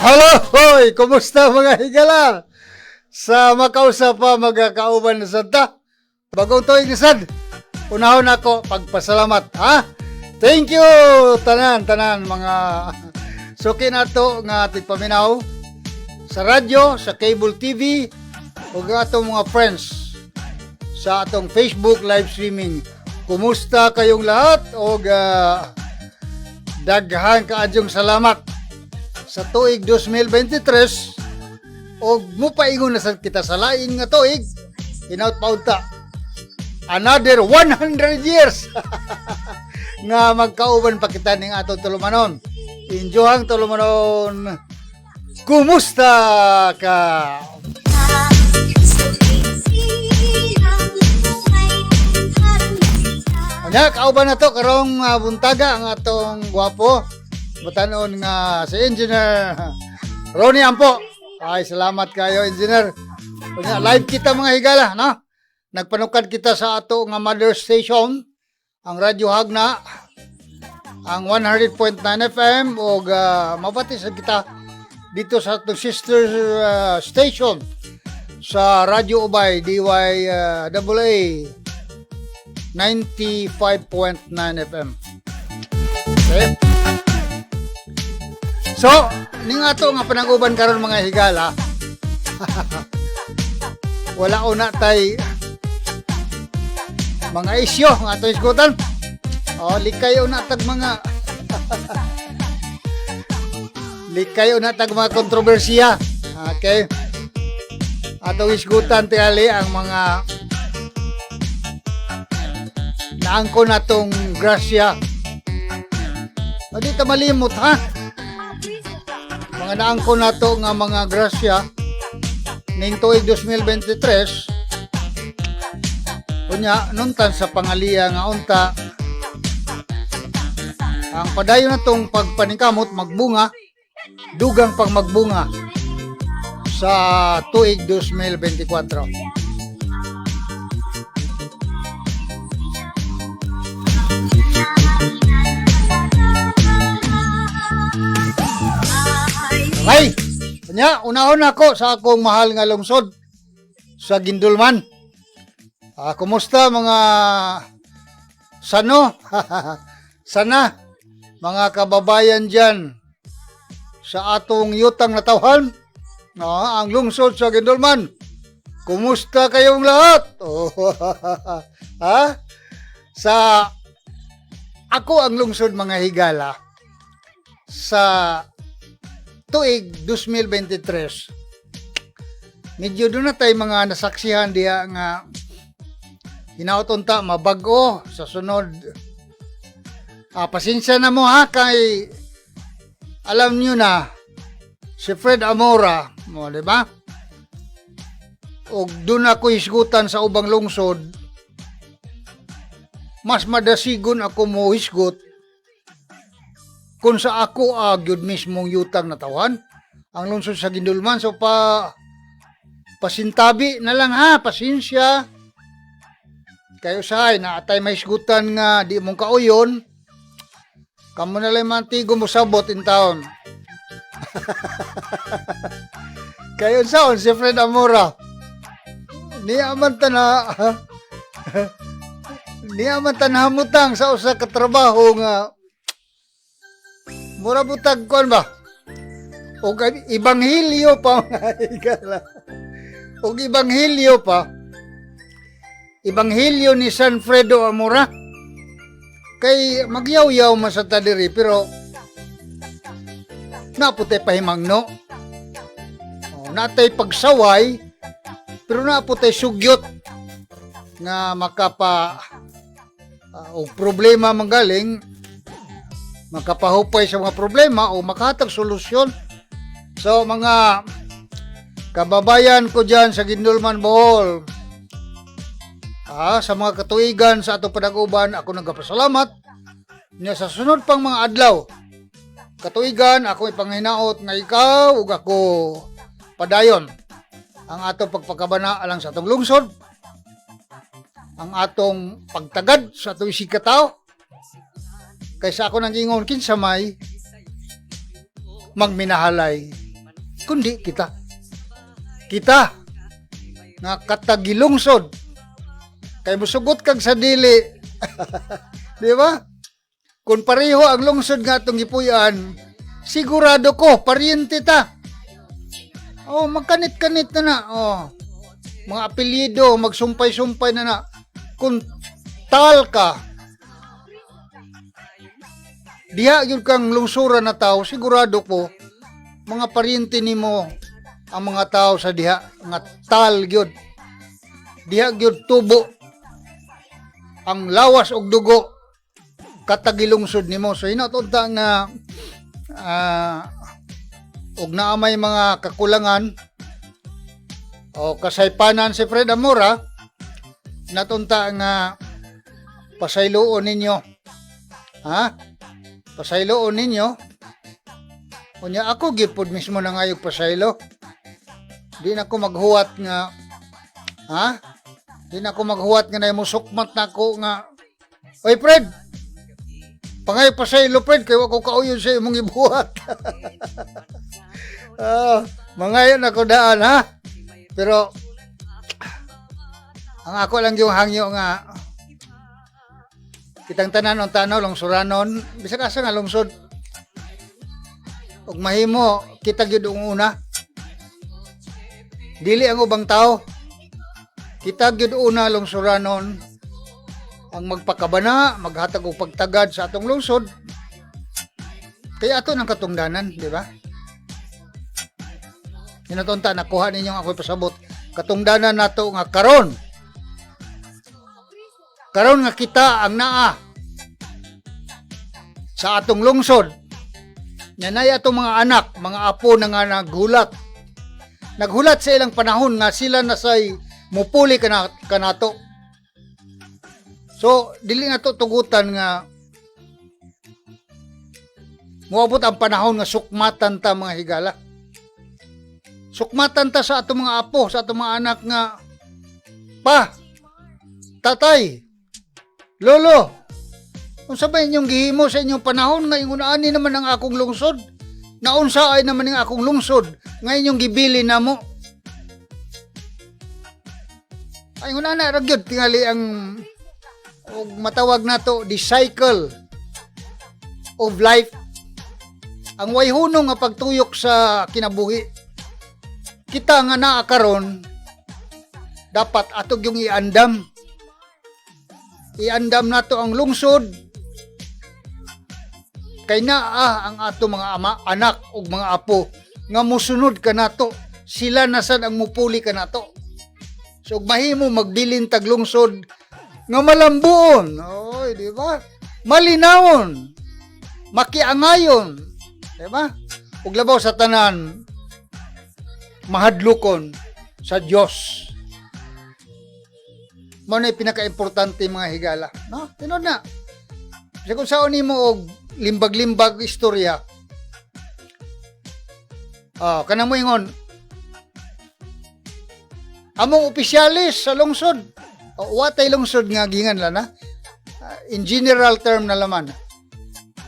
Hello! Hoy! Kumusta, mga higala? Sa makausa pa magkakauban na sad ta. Bagong tuig ni sad. Unahon ako pagpasalamat, ha? Thank you tanan tanan mga suki nato nga tigpaminaw sa radyo, sa cable TV ug ang atong mga friends sa atong Facebook live streaming. Kumusta kayong lahat og daghan kaadyong salamat sa tuig 2023 og mupaingon na sad kita sa lain nga tuig, hinaut paunta another 100 years nga magkauban pa kita ning atong tulumanon, injohang tulumanon. Kumusta ka? Anya, kauban na to karong buntaga ang atong gwapo batanon nga si Engineer Ronnie Ampo. Ay, salamat kayo, Engineer. Unya, live kita, mga higala, no? Nagpanukad kita sa ato nga mother station, ang Radyo Hagna, ang 100.9 FM ug mabati sa kita dito sa atong sister station sa Radyo Ubay DY AA 95.9 FM. Okay? So, ning ato nga panag-uban karon, mga higala, wala una tay mga isyo nga ato isgutan. Oh, likay una tag mga likay una tag mga kontrobersiya. Okay. Atong isgutan tingali ang mga naangko natong grasya. O, di ta malimot, ha. Mga naangko nato nga mga grasya ning tuig 2023. Unya, nuntan sa pangaliya nga unta ang padayon natong pagpaningkamot magbunga, dugang pang magbunga sa tuig 2024. Okay. Unya, unahon ako sa akong mahal nga lungsod sa Guindulman. Ah, kumusta, mga sano? Sana mga kababayan dyan sa atong yutang natawhan, no, ang lungsod sa Guindulman. Kumusta kayong lahat? Oh, ha? Sa ako ang lungsod, mga higala, sa tuig 2023, medyo doon na tayo mga nasaksihan diha nga hinaut unta mabag-o sa sunod. Ah, pasensya na mo ha, kay alam niyo na si Fred Amora mo, di ba? Og doon ako hisgutan sa ubang lungsod, mas madasigon ako mo hisgot kung sa ako gyud mismong yutang natawan, ang lungsod sa Guindulman. So pa pasintabi na lang ha, pasensya kayo usahay na atay may hisgutan nga di mong kauyon kamo na lang mantigo mo sabot in town. Kayo saon si Fred Amora, niya man ta na niya man ta nahamutang sa usa ka trabaho nga mura butag kuan ba og ebanghelyo pa, mga higala, og ebanghelyo pa, ebanghelyo ni San Fredo Amora, kay magyaw-yaw man sa ta diri pero naputay pahimangno. Oh, natay pagsaway pero naputay sugyot nga makapa og problema manggaling makapahupay sa mga problema o makahatag solusyon. So mga kababayan ko dyan sa Guindulman, Bohol, sa mga katuigan sa atong panag-uban, ako nagapasalamat. Nya sa sunod pang mga adlaw, katuigan, ako ipanghinaot nga ikaw ug ako padayon ang atong pagpakabana alang sa atong lungsod, ang atong pagtagad sa atong isigkatao. Kaysa ako nang ingon, kinsa may magminahalay. Kundi kita. Kita nga katagilungsod. Kay musugot kag sa dili. Di ba? Kung pareho ang lungsod nga atong gipuy-an, sigurado ko paryente ta. Oh, magkanit-kanit na na. Oh. Mga apelyido, magsumpay-sumpay na na. Kung tal ka, diha gyud kang lungsura na tao, sigurado ko, mga paryente nimo ang mga tao sa diha nga tal gyud. Diha gyud tubo ang lawas og dugo katagilungsod nimo. So hinaot unta nga og naa may mga kakulangan o kasaypanan si Fred Amora, natunta nga pasayloon ninyo. Ha? Pasayloon ninyo. Unya ako gyud pod mismo na ngayog pasaylo. Di na ko maghuwat nga, ha? Di na ko maghuwat nga na sukmat na ako nga, "Oy Fred, pangayo pasaylo, Fred, kay wa ko kauyon sa imong ibuhat." Ah, mangayon ako daan, ha. Pero ang ako lang yung hangyo nga kitang tanan tanaw lungsuranon, bisag asa nga lungsod, ug mahimo kita gyud ang una, dili ang ubang tao. Kita gyud una lungsuranon ang magpakabana, maghatag og pagtagad sa atong lungsod, kay ato ng katungdanan, di ba? Hinaot unta nakuha ninyo ang ako'y pasabot. Katungdanan nato nga karon karon nga kita ang naa sa atong lungsod, Nanay atong mga anak, mga apo na nga naghulat. Naghulat sa ilang panahon nga sila na say mupuli kana kanato. So, dili na to tugutan nga moabot ang panahon nga sukmatan ta, mga higala. Sukmatan ta sa atong mga apo, sa atong mga anak nga, "Pa, tatay, lolo, unsa ba inyong gihimo sa inyong panahon nga ingon ani naman ang akong lungsod? Naunsa ay naman ang akong lungsod nga inyong gibili namo?" Ay, ingon ana ra gyud tingali ang og matawag nato the cycle of life. Ang way hunong nga pagtuyok sa kinabuhi. Kita nga naa karon dapat ato yung iandam. Iandam nato ang lungsod kay naa ang ato mga ama, anak ug mga apo nga musunod kanato. Sila na sad ang mupuli kanato. So ug mahimo magbilin tag lungsod nga malambuon. Oy, di ba? Malinawon. Makiangayon. Di ba? Ug labaw sa tanan, mahadlokon sa Dios. Mao na pinaka-importante, mga higala. No? Tinuod na. Kasi kung saan nimo og limbag-limbag istorya, ah, kanang mo ingon, among opisyalis sa lungsod, o watay lungsod nga gingan lang na, ah, in general term na laman.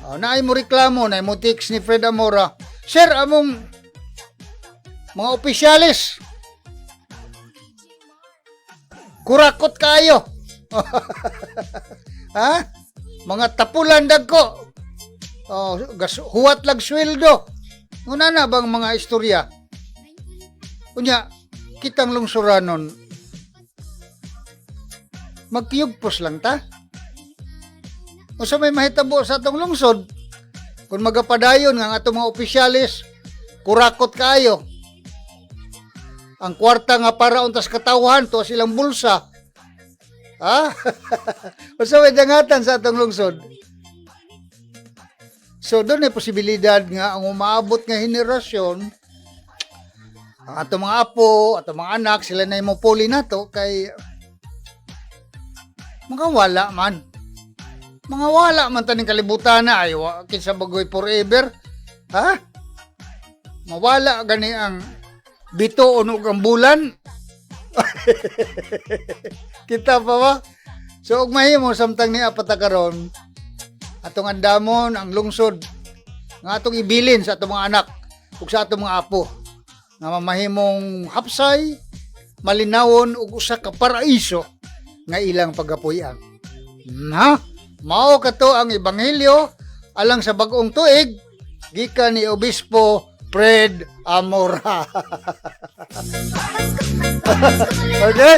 Oh, naay mo reklamo, naay mo text ni Fred Amora, "Sir, among mga opisyalis, kurakot kayo. Ha? Mga tapulan dagko. Oh, gas, huwat lag sweldo." Una na bang mga istorya? Unya, kitang lungsuranon, magkiyugpos lang ta. Unsa may mahitabo sa atong lungsod kung magapadayon nga ang atong mga opisyalis kurakot kayo? Ang kwarta nga para untas katawhan to silang bulsa. Ha? Unsa may dangatan sa atong lungsod? So doon ay posibilidad nga ang umaabot nga henerasyon, ang atong mga apo, atong mga anak, sila na mupuli nato kay mga wala man. Mga wala man taning kalibutan na ay wa, kinsa bagoy forever. Ha? Mawala gani ang bituon ug ang bulan. Kita pa ba? So ug mahimo samtang niya pa ta karon, atong andamon ang lungsod nga atong ibilin sa atong mga anak ug sa atong mga apo. Nga mamahimong hapsay, malinawon ug usa ka paraiso nga ilang pagapuy-an. Ha? Mao kato ang ebanghelyo alang sa bag-ong tuig gikan ni Obispo Fred Amora. Okay?